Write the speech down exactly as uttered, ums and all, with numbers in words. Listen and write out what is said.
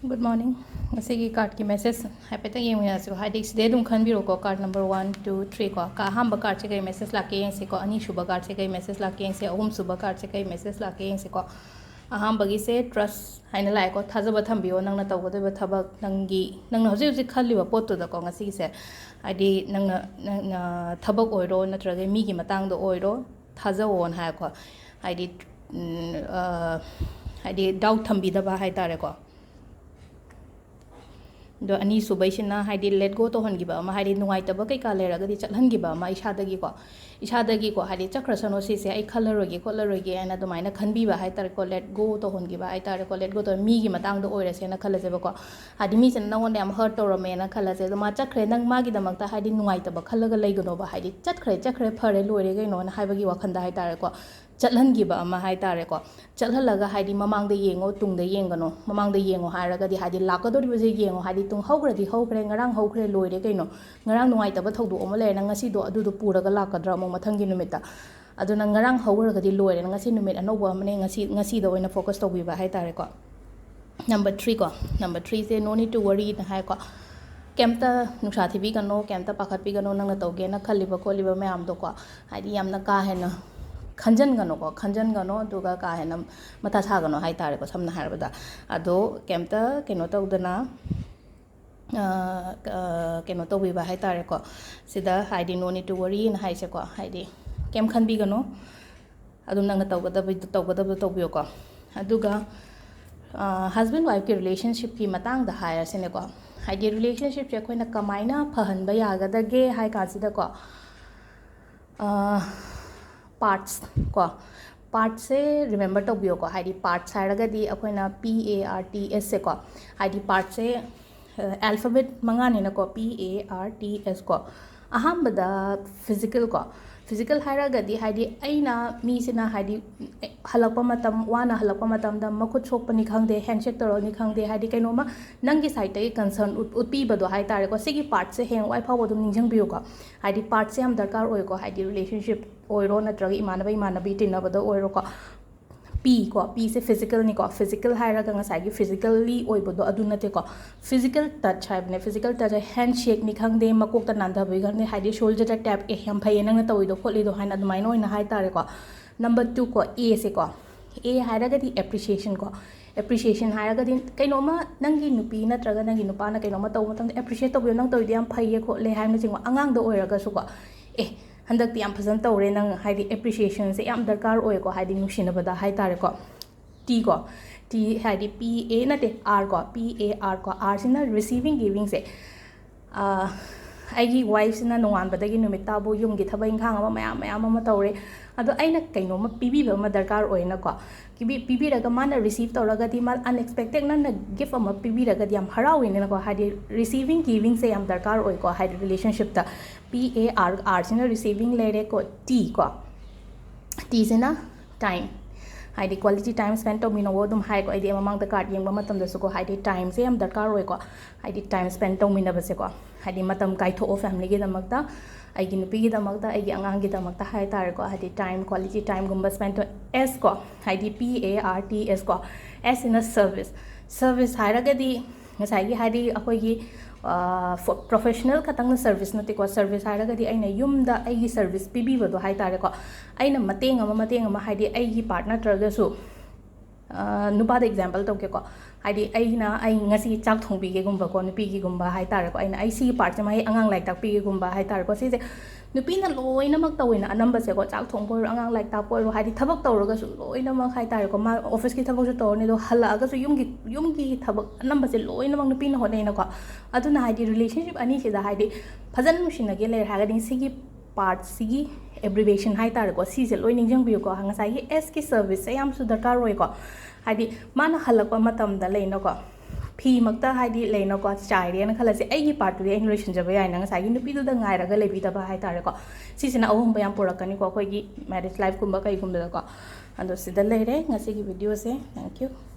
Good morning. ꯉꯁꯤꯒꯤ ꯀꯥꯔꯠꯀꯤ message ꯍꯥꯏꯐꯦꯠꯇꯪ ꯌꯦꯡꯃꯤꯟꯅꯁꯤꯀꯣ, ꯍꯥꯏꯗꯤ ꯁꯤꯗꯩ ꯑꯗꯨꯝ ꯈꯟꯕꯤꯔꯣꯀꯣ, card number one, two, three ꯀꯣ꯫ ꯀꯥ ꯑꯍꯥꯟꯕ ꯀꯥꯔꯠꯁꯦ ꯀꯩ ꯃꯦꯁꯦꯖ ꯂꯥꯛꯀꯦ ꯌꯦꯡꯁꯤꯀꯣ, ꯑꯅꯤꯁꯨꯕ ꯀꯥꯔꯠꯁꯦ ꯀꯩ ꯃꯦꯁꯦꯖ ꯂꯥꯛꯀꯦ ꯌꯦꯡꯁꯤ, ꯑꯍꯨꯝꯁꯨꯕ ꯀꯥꯔꯠꯁꯦ ꯀꯩ ꯃꯦꯁꯦꯖ ꯂꯥꯛꯀꯦ ꯌꯦꯡꯁꯤꯀꯣ꯫ ꯑꯍꯥꯟꯕꯒꯤꯁꯦ ꯇ꯭ꯔꯁ ꯍꯥꯏꯅ ꯂꯥꯛꯑꯦꯀꯣ, ꯊꯥꯖꯕ ꯊꯝꯕꯤꯌꯣ ꯅꯪꯅ ꯇꯧꯒꯗꯣꯏꯕ ꯊꯕꯛ, ꯅꯪꯒꯤ, ꯅꯪꯅ ꯍꯧꯖꯤꯛ ꯍꯧꯖꯤꯛ ꯈꯜꯂꯤꯕ ꯄꯣꯠꯇꯨꯗꯀꯣ꯫ ꯉꯁꯤꯒꯤꯁꯦ ꯍꯥꯏꯗꯤ ꯅꯪꯅ, ꯅꯪꯅ ꯊꯕꯛ ꯑꯣꯏꯔꯣ ꯅꯠꯇ꯭ꯔꯒ ꯃꯤꯒꯤ ꯃꯇꯥꯡꯗ ꯑꯣꯏꯔꯣ, ꯊꯥꯖꯧꯋꯣꯅ ꯍꯥꯏꯀꯣ꯫ ꯍꯥꯏꯗꯤ, ꯎꯝ, ꯑ, ꯍꯥꯏꯗꯤ ꯗꯥꯎꯠ ꯊꯝꯕꯤꯗꯕ ꯍꯥꯏꯇꯥꯔꯦꯀꯣ꯫ ꯑꯗꯣ ꯑꯅꯤꯁꯨꯕꯩꯁꯤꯅ ꯍꯥꯏꯗꯤ let go ꯇꯧꯍꯟꯈꯤꯕ ꯑꯃ, ꯍꯥꯏꯗꯤ ꯅꯨꯡꯉꯥꯏꯇꯕ ꯀꯩꯀꯥ ꯂꯩꯔꯒꯗꯤ ꯆꯠꯍꯟꯈꯤꯕ ꯑꯃ ꯏꯁꯥꯗꯒꯤꯀꯣ꯫ ꯏꯁꯥꯗꯒꯤꯀꯣ, ꯍꯥꯏꯗꯤ ꯆꯠꯈ꯭ꯔꯁꯅꯨ ꯁꯤꯁꯦ, ꯑꯩ ꯈꯜꯂꯔꯣꯏꯒꯦ ꯈꯣꯠꯂꯔꯣꯏꯒꯦ ꯍꯥꯏꯅ ꯑꯗꯨꯃꯥꯏꯅ ꯈꯟꯕꯤꯕ ꯍꯥꯏꯇꯥꯔꯦꯀꯣ, let go ꯇꯧꯍꯟꯈꯤꯕ ꯍꯥꯏꯇꯥꯔꯦꯀꯣ꯫ Let go ꯇꯧ-, ꯃꯤꯒꯤ ꯃꯇꯥꯡꯗ ꯑꯣꯏꯔꯁꯦꯅ ꯈꯜꯂꯁꯦꯕꯀꯣ꯫ ꯍꯥꯏꯗꯤ ꯃꯤꯁꯤꯅ ꯅꯪꯉꯣꯟꯗ ꯌꯥꯝ hurt ꯇꯧꯔꯝꯃꯦꯅ ꯈꯜꯂꯁꯦ, ꯑꯗꯣ ꯃꯥ ꯆꯠꯈ꯭ꯔꯦ, ꯅꯪ ꯃꯥꯒꯤꯗꯃꯛꯇ ꯍꯥꯏꯗꯤ ꯅꯨꯡꯉꯥꯏꯇꯕ ꯈꯜꯂꯒ ꯂꯩꯒꯅꯣꯕ꯫ ꯍꯥꯏꯗꯤ ꯆꯠꯈ꯭ꯔꯦ, ꯆꯠꯈ꯭ꯔꯦ, ꯐꯔꯦ, ꯂꯣꯏꯔꯦ ꯀꯩꯅꯣꯅ ꯍꯥꯏꯕꯒꯤ ꯋꯥꯈꯟꯗ ꯍꯥꯏꯇꯥꯔꯦꯀꯣ꯫ ꯆꯠꯍꯟꯈꯤꯕ ꯑꯃ ꯍꯥꯏꯇꯥꯔꯦꯀꯣ꯫ ꯆꯠꯍꯜꯂꯒ ꯍꯥꯏꯗꯤ ꯃꯃꯥꯡꯗ ꯌꯦꯡꯉꯣ, ꯇꯨꯡꯗ ꯌꯦꯡꯒꯅꯣ꯫ ꯃꯃꯥꯡꯗ ꯌꯦꯡꯉꯣ ꯍꯥꯏꯔꯒꯗꯤ ꯍꯥꯏꯗꯤ ꯂꯥꯛꯀꯗꯧꯔꯤꯕꯁꯦ ꯌꯦꯡꯉꯣ, ꯍꯥꯏꯗꯤ ꯇꯨꯡ ꯍꯧꯈ꯭ꯔꯗꯤ ꯍꯧꯈ꯭ꯔꯦ, ꯉꯔꯥꯡ ꯍꯧꯈ꯭ꯔꯦ, ꯂꯣꯏꯔꯦ ꯀꯩꯅꯣ꯫ ꯉꯔꯥꯡ ꯅꯨꯡꯉꯥꯏꯇꯕ ꯊꯧꯗꯣꯛ ꯑꯃ ꯂꯩꯔꯦ, ꯅꯪ ꯉꯁꯤꯗꯣ ꯑꯗꯨꯗꯣ ꯄꯨꯔꯒ ꯂꯥꯛꯀꯗ꯭ꯔꯥ ꯑꯃꯨꯛ ꯃꯊꯪꯒꯤ ꯅꯨꯃꯤꯠꯇ? ꯑꯗꯨꯅ ꯉꯔꯥꯡ ꯍꯧꯈ꯭ꯔꯒꯗꯤ ꯂꯣꯏꯔꯦ, ꯉꯁꯤ ꯅꯨꯃꯤꯠ ꯑꯅꯧꯕ ꯑꯃꯅꯦ, ꯉꯁꯤ, ꯉꯁꯤꯗ ꯑꯣꯏꯅ ꯐꯣꯀꯁ ꯇꯧꯕꯤꯕ ꯍꯥꯏꯇꯥꯔꯦꯀꯣ꯫ ꯅꯝꯕꯔ ꯊ꯭ꯔꯤ ꯀꯣ, ꯅꯝꯕꯔ ꯊ꯭ꯔꯤꯁꯦ no need to worryꯅ ꯍꯥꯏꯀꯣ꯫ ꯀꯩꯝꯇ ꯅꯨꯡꯁꯥ ꯊꯤꯕꯤꯒꯅꯣ, ꯀꯩꯝꯇ ꯄꯥꯈꯠꯄꯤꯒꯅꯣ, ꯅꯪꯅ ꯇꯧꯒꯦꯅ ꯈꯜꯂꯤꯕ ꯈꯣꯠꯂꯤꯕ ꯃꯌꯥꯝꯗꯣꯀꯣ꯫ ꯍꯥꯏꯗꯤ ꯌꯥꯝꯅ ꯀꯥ ꯍꯦꯟꯅ ꯈꯟꯖꯟꯒꯅꯣꯀꯣ, ꯈꯟꯖꯟꯒꯅꯣ, ꯑꯗꯨꯒ ꯀꯥ ꯍꯦꯟꯅ ꯃꯊꯥ ꯁꯥꯒꯅꯣ ꯍꯥꯏꯇꯥꯔꯦꯀꯣ, ꯁꯝꯅ ꯍꯥꯏꯔꯕꯗ꯫ ꯑꯗꯣ ꯀꯩꯝꯇ ꯀꯩꯅꯣ ꯇꯧꯗꯅ, ꯑ, ꯑ, ꯀꯩꯅꯣ ꯇꯧꯕꯤꯕ ꯍꯥꯏꯇꯥꯔꯦꯀꯣ꯫ ꯁꯤꯗ ꯍꯥꯏꯗꯤ no need to worryꯅ ꯍꯥꯏꯁꯦꯀꯣ, ꯍꯥꯏꯗꯤ ꯀꯩꯝ ꯈꯟꯕꯤꯒꯅꯣ, ꯑꯗꯨꯝ ꯅꯪꯅ ꯇꯧꯒꯗꯕ, ꯇꯧꯒꯗꯕꯗꯣ ꯇꯧꯕꯤꯌꯣꯀꯣ꯫ ꯑꯗꯨꯒ, ꯑ, husband wifeꯀꯤ relationshipꯀꯤ ꯃꯇꯥꯡꯗ ꯍꯥꯏꯔꯁꯤꯅꯦꯀꯣ, ꯍꯥꯏꯗꯤ relationshipꯁꯦ ꯑꯩꯈꯣꯏꯅ ꯀꯃꯥꯏꯅ ꯐꯍꯟꯕ ꯌꯥꯒꯗꯒꯦ ꯍꯥꯏ ꯀꯥꯟꯁꯤꯗꯀꯣ, ꯑ, parts ꯀꯣ, partsꯁꯦ remember ꯇꯧꯕꯤꯌꯣꯀꯣ꯫ ꯍꯥꯏꯗꯤ parts ꯍꯥꯏꯔꯒꯗꯤ ꯑꯩꯈꯣꯏꯅ P A R T S ꯁꯦꯀꯣ, ꯍꯥꯏꯗꯤ partsꯁꯦ, ꯑ, alphabet ꯃꯉꯥꯅꯤꯅꯀꯣ, P A R T S ꯀꯣ꯫ ꯑꯍꯥꯟꯕꯗ physical ꯀꯣ, physical ꯍꯥꯏꯔꯒꯗꯤ ꯍꯥꯏꯗꯤ ꯑꯩꯅ, ꯃꯤꯁꯤꯅ ꯍꯥꯏꯗꯤ ꯍꯜꯂꯛꯄ ꯃꯇꯝ, ꯋꯥꯅ ꯍꯜꯂꯛꯄ ꯃꯇꯝꯗ ꯃꯈꯨꯠ ꯁꯣꯛꯄꯅꯤ ꯈꯪꯗꯦ, handshake ꯇꯧꯔꯛꯅꯤ ꯈꯪꯗꯦ, ꯍꯥꯏꯗꯤ ꯀꯩꯅꯣꯝꯃ ꯅꯪꯒꯤ sideꯇꯒꯤ concern ꯎꯠ-, ꯎꯠꯄꯤꯕꯗꯣ ꯍꯥꯏꯇꯥꯔꯦꯀꯣ꯫ ꯁꯤꯒꯤ partꯁꯦ ꯍꯌꯦꯡꯋꯥꯏ ꯐꯥꯎꯕ ꯑꯗꯨꯝ ꯅꯤꯡꯁꯤꯡꯕꯤꯌꯨꯀꯣ꯫ ꯍꯥꯏꯗꯤ partꯁꯦ ꯌꯥꯝ ꯗꯔꯀꯥꯔ ꯑꯣꯏꯀꯣ, ꯍꯥꯏꯗꯤ relationship ꯑꯣꯏꯔꯣ ꯅꯠꯇ꯭ꯔꯒ ꯏꯃꯥꯟꯅꯕ ꯏꯃꯥꯟꯅꯕꯤ ꯇꯤꯟꯅꯕꯗ ꯑꯣꯏꯔꯣꯀꯣ꯫ ꯄꯤ ꯀꯣ, ꯄꯤꯁꯦ ꯐꯤꯖꯤꯀꯦꯜꯅꯤꯀꯣ꯫ ꯐꯤꯖꯤꯀꯦꯜ ꯍꯥꯏꯔꯒ ꯉꯁꯥꯏꯒꯤ ꯐꯤꯖꯤꯀꯦꯜꯂꯤ ꯑꯣꯏꯕꯗꯣ ꯑꯗꯨ ꯅꯠꯇꯦꯀꯣ꯫ ꯐꯤꯖꯤꯀꯦꯜ ꯇꯆ ꯍꯥꯏꯕꯅꯦ꯫ ꯐꯤꯖꯤꯀꯦꯜ ꯇꯆ ꯍꯦꯟ ꯁꯦꯛꯅꯤ ꯈꯪꯗꯦ, ꯃꯀꯣꯛꯇ ꯅꯥꯟꯊꯕꯅꯤ ꯈꯪꯗꯦ, ꯍꯥꯏꯗꯤ ꯁꯣꯜꯗꯔꯗ ꯇꯦꯞ, "ꯑꯦ, ꯌꯥꯝ ꯐꯩꯌꯦ ꯅꯪꯅ ꯇꯧꯔꯤꯗꯣ ꯈꯣꯠꯂꯤꯗꯣ" ꯍꯥꯏꯅ ꯑꯗꯨꯃꯥꯏꯅ ꯑꯣꯏꯅ ꯍꯥꯏꯇꯥꯔꯦꯀꯣ꯫ ꯅꯝꯕꯔ ꯇꯨ ꯀꯣ, ꯑꯦꯁꯦ ꯀꯣ꯫ ꯑꯦ ꯍꯥꯏꯔꯒꯗꯤ ꯑꯦꯄ꯭ꯔꯤꯁꯤꯌꯦꯁꯟ ꯀꯣ꯫ ꯑꯦꯄ꯭ꯔꯤꯁꯤꯌꯦꯁꯟ ꯍꯥꯏꯔꯒꯗꯤ ꯀꯩꯅꯣꯝꯃ ꯅꯪꯒꯤ ꯅꯨꯄꯤ ꯅꯠꯇ꯭ꯔꯒ ꯅꯪꯒꯤ ꯅꯨꯄꯥꯅ ꯀꯩꯅꯣꯝꯃ ꯇꯧꯕ ꯃꯇꯝꯗ ꯑꯦꯄ꯭ꯔꯤꯁꯤꯌꯦꯠ ꯇꯧꯕꯤꯌꯣ, "ꯅꯪ ꯇꯧꯔꯤꯗꯣ ꯌꯥꯝ ꯐꯩꯌꯦ ꯈꯣꯠꯂꯦ" ꯍꯥꯏꯕꯅꯆꯤꯡꯕ꯫ ꯑꯉꯥꯡꯗ ꯑꯣꯏꯔꯒꯁꯨꯀꯣ, "ꯑꯦ, ꯍꯟꯗꯛꯇꯤ ꯌꯥꯝ ꯐꯖꯅ ꯇꯧꯔꯦ ꯅꯪ", ꯍꯥꯏꯗꯤ ꯑꯦꯄ꯭ꯔꯤꯁꯤꯌꯦꯁꯟꯁꯦ ꯌꯥꯝ ꯗꯔꯀꯥꯔ ꯑꯣꯏꯀꯣ, ꯍꯥꯏꯗꯤ ꯅꯨꯡꯁꯤꯅꯕꯗ ꯍꯥꯏꯇꯥꯔꯦꯀꯣ꯫ ꯇꯤ ꯀꯣ, ꯇꯤ ꯍꯥꯏꯗꯤ ꯄꯤ ꯑꯦ ꯅꯠꯇꯦ, ꯑꯥꯔ ꯀꯣ, ꯄꯤ ꯑꯦ ꯑꯥꯔ ꯀꯣ꯫ ꯑꯥꯔꯁꯤꯅ ꯔꯤꯁꯤꯚꯤꯡ ꯒꯤꯚꯤꯡꯁꯦ꯫ ꯑꯥ, ꯑꯩꯒꯤ ꯋꯥꯏꯐꯁꯤꯅ ꯅꯣꯡꯉꯥꯟꯕꯗꯒꯤ ꯅꯨꯃꯤꯠ ꯇꯥꯕꯨ ꯌꯨꯝꯒꯤ ꯊꯕꯛ ꯏꯪꯈꯥꯡ ꯑꯃ ꯃꯌꯥꯝ ꯃꯌꯥꯝ ꯑꯃ ꯇꯧꯔꯦ, ꯑꯗꯣ ꯑꯩꯅ ꯀꯩꯅꯣꯝꯃ ꯄꯤꯕꯤꯕ ꯑꯃ ꯗꯔꯀꯥꯔ ꯑꯣꯏꯅꯀꯣ꯫ ꯄꯤꯕꯤ-, ꯄꯤꯕꯤꯔꯒ ꯃꯥꯅ ꯔꯤꯁꯤꯚ ꯇꯧꯔꯒꯗꯤ, ꯃꯥ ꯑꯟꯑꯦꯛꯁꯄꯦꯛꯇꯦꯠ ꯅꯪꯅ ꯒꯤꯐ ꯑꯃ ꯄꯤꯕꯤꯔꯒꯗꯤ ꯌꯥꯝ ꯍꯔꯥꯎꯋꯤꯅꯀꯣ, ꯍꯥꯏꯗꯤ ꯔꯤꯁꯤꯚꯤꯡ ꯒꯤꯚꯤꯡꯁꯦ ꯌꯥꯝ ꯗꯔꯀꯥꯔ ꯑꯣꯏꯀꯣ, ꯍꯥꯏꯗꯤ ꯔꯤꯂꯦꯁꯟꯁꯤꯞꯇ꯫ ꯄꯤ ꯑꯦ ꯑꯥꯔ, ꯑꯥꯔꯁꯤꯅ ꯔꯤꯁꯤꯚꯤꯡ ꯂꯩꯔꯦꯀꯣ꯫ ꯇꯤ ꯀꯣ, ꯇꯤꯁꯤꯅ ꯇꯥꯏꯝ, ꯍꯥꯏꯗꯤ ꯀ꯭ꯋꯥꯂꯤꯇꯤ ꯇꯥꯏꯝ ꯁ꯭ꯄꯦꯟ ꯇꯧꯃꯤꯟꯅꯧꯑꯣ ꯑꯗꯨꯝ ꯍꯥꯏꯀꯣ꯫ ꯑꯩꯗꯤ ꯃꯃꯥꯡꯗ ꯀꯥꯔꯠ ꯌꯦꯡꯕ ꯃꯇꯝꯗꯁꯨꯀꯣ, ꯍꯥꯏꯗꯤ ꯇꯥꯏꯝꯁꯦ ꯌꯥꯝ ꯗꯔꯀꯥꯔ ꯑꯣꯏꯀꯣ, ꯍꯥꯏꯗꯤ ꯇꯥꯏꯝ ꯁ꯭ꯄꯦꯟ ꯇꯧꯃꯤꯟꯅꯕꯁꯦꯀꯣ꯫ ꯍꯥꯏꯗꯤ ꯃꯇꯝ ꯀꯥꯏꯊꯣꯛꯑꯣ ꯐꯦꯃꯤꯂꯤꯒꯤꯗꯃꯛꯇ, ꯑꯩꯒꯤ ꯅꯨꯄꯤꯒꯤꯗꯃꯛꯇ, ꯑꯩꯒꯤ ꯑꯉꯥꯡꯒꯤꯗꯃꯛꯇ ꯍꯥꯏꯇꯥꯔꯦꯀꯣ, ꯍꯥꯏꯗꯤ ꯇꯥꯏꯝ, ꯀ꯭ꯋꯥꯂꯤꯇꯤ ꯇꯥꯏꯝꯒꯨꯝꯕ ꯁ꯭ꯄꯦꯟ ꯇꯧ-, ꯑꯦꯁ ꯀꯣ, ꯍꯥꯏꯗꯤ ꯄꯤ ꯑꯦ ꯑꯥꯔ ꯇꯤ ꯑꯦꯁ ꯀꯣ꯫ ꯑꯦꯁꯁꯤꯅ ꯁꯔꯚꯤꯁ꯫ ꯁꯔꯚꯤꯁ ꯍꯥꯏꯔꯒꯗꯤ ꯉꯁꯥꯏꯒꯤ, ꯍꯥꯏꯗꯤ ꯑꯩꯈꯣꯏꯒꯤ, ꯑ, ꯐꯣ-, ꯄ꯭ꯔꯣꯐꯦꯁꯅꯦꯜ ꯈꯛꯇꯪꯅ ꯁꯔꯚꯤꯁ ꯅꯠꯇꯦꯀꯣ꯫ ꯁꯔꯚꯤꯁ ꯍꯥꯏꯔꯒꯗꯤ ꯑꯩꯅ ꯌꯨꯝꯗ ꯑꯩꯒꯤ ꯁꯔꯚꯤꯁ ꯄꯤꯕꯤꯕꯗꯣ ꯍꯥꯏꯇꯥꯔꯦꯀꯣ꯫ ꯑꯩꯅ ꯃꯇꯦꯡ ꯑꯃ, ꯃꯇꯦꯡ ꯑꯃ, ꯍꯥꯏꯗꯤ ꯑꯩꯒꯤ ꯄꯥꯔꯠ ꯅꯠꯇ꯭ꯔꯒꯁꯨ, ꯑ, ꯅꯨꯄꯥꯗ ꯑꯦꯛꯖꯥꯝꯄꯜ ꯇꯧꯒꯦꯀꯣ꯫ ꯍꯥꯏꯗꯤ ꯑꯩꯅ, ꯑꯩ ꯉꯁꯤ ꯆꯥꯛ ꯊꯣꯡꯕꯤꯒꯦꯒꯨꯝꯕꯀꯣ, ꯅꯨꯄꯤꯒꯤꯒꯨꯝꯕ ꯍꯥꯏꯇꯥꯔꯦꯀꯣ, ꯑꯩꯅ ꯑꯩ ꯁꯤꯒꯤ ꯄꯥꯔꯠꯁꯤꯃ ꯑꯩ ꯑꯉꯥꯡ ꯂꯥꯏꯔꯤꯛ ꯇꯥꯛꯄꯤꯒꯦꯒꯨꯝꯕ ꯍꯥꯏꯇꯥꯔꯦꯀꯣ꯫ ꯁꯤꯁꯦ ꯅꯨꯄꯤꯅ ꯂꯣꯏꯅꯃꯛ ꯇꯧꯋꯦꯅ ꯑꯅꯝꯕꯁꯦꯀꯣ, ꯆꯥꯛ ꯊꯣꯡꯕ ꯑꯣꯏꯔꯣ, ꯑꯉꯥꯡ ꯂꯥꯏꯔꯤꯛ ꯇꯥꯛꯄ ꯑꯣꯏꯔꯣ, ꯍꯥꯏꯗꯤ ꯊꯕꯛ ꯇꯧꯔꯒꯁꯨ ꯂꯣꯏꯅꯃꯛ ꯍꯥꯏꯇꯥꯔꯦꯀꯣ, ꯃꯥ ꯑꯣꯐꯤꯁꯀꯤ ꯊꯕꯛꯁꯨ ꯇꯧꯔꯅꯤ, ꯑꯗꯣ ꯍꯜꯂꯛꯑꯒꯁꯨ ꯌꯨꯝꯒꯤ, ꯌꯨꯝꯒꯤ ꯊꯕꯛ ꯑꯅꯝꯕꯁꯦ ꯂꯣꯏꯅꯃꯛ ꯅꯨꯄꯤꯅ ꯍꯣꯠꯅꯩꯅꯀꯣ꯫ ꯑꯗꯨꯅ ꯍꯥꯏꯗꯤ ꯔꯤꯂꯦꯁꯟꯁꯤꯞ ꯑꯅꯤꯁꯤꯗ ꯍꯥꯏꯗꯤ ꯐꯖꯅ ꯅꯨꯡꯁꯤꯅꯒꯦ ꯂꯩꯔꯦ ꯍꯥꯏꯔꯒꯗꯤ ꯁꯤꯒꯤ ꯄꯥꯔꯠꯁꯤꯒꯤ ꯑꯦꯕ꯭ꯔꯤꯕꯤꯌꯦꯁꯟ ꯍꯥꯏꯇꯥꯔꯦꯀꯣ, ꯁꯤꯁꯦ ꯂꯣꯏ ꯅꯤꯡꯁꯤꯡꯕꯤꯌꯨꯀꯣ꯫ ꯉꯁꯥꯏꯒꯤ ꯑꯦꯁꯀꯤ ꯁꯔꯚꯤꯁꯁꯦ ꯌꯥꯝꯁꯨ ꯗꯔꯀꯥꯔ ꯑꯣꯏꯀꯣ꯫ ꯍꯥꯏꯗꯤ ꯃꯥꯅ ꯍꯜꯂꯛꯄ ꯃꯇꯝꯗ ꯂꯩꯅꯀꯣ, ꯐꯤꯃꯛꯇ ꯍꯥꯏꯗꯤ ꯂꯩꯅꯀꯣ, ꯆꯥꯏꯔꯦꯅ ꯈꯜꯂꯁꯦ, ꯑꯩꯒꯤ ꯄꯥꯔꯠꯇꯨꯗꯤ ꯑꯩꯅ ꯂꯣꯏꯁꯤꯟꯖꯕ ꯌꯥꯏꯅ, ꯉꯁꯥꯏꯒꯤ ꯅꯨꯄꯤꯗꯨꯗ ꯉꯥꯏꯔꯒ ꯂꯩꯕꯤꯗꯕ ꯍꯥꯏꯇꯥꯔꯦꯀꯣ꯫ ꯁꯤꯁꯤꯅ ꯑꯍꯣꯡꯕ ꯌꯥꯝ ꯄꯨꯔꯛꯀꯅꯤꯀꯣ ꯑꯩꯈꯣꯏꯒꯤ ꯃꯦꯔꯤꯖ ꯂꯥꯏꯐꯀꯨꯝꯕ ꯀꯩꯒꯨꯝꯕꯗꯀꯣ꯫ ꯑꯗꯣ ꯁꯤꯗ ꯂꯩꯔꯦ ꯉꯁꯤꯒꯤ ꯚꯤꯗꯤꯑꯣꯁꯦ꯫ Thank you꯫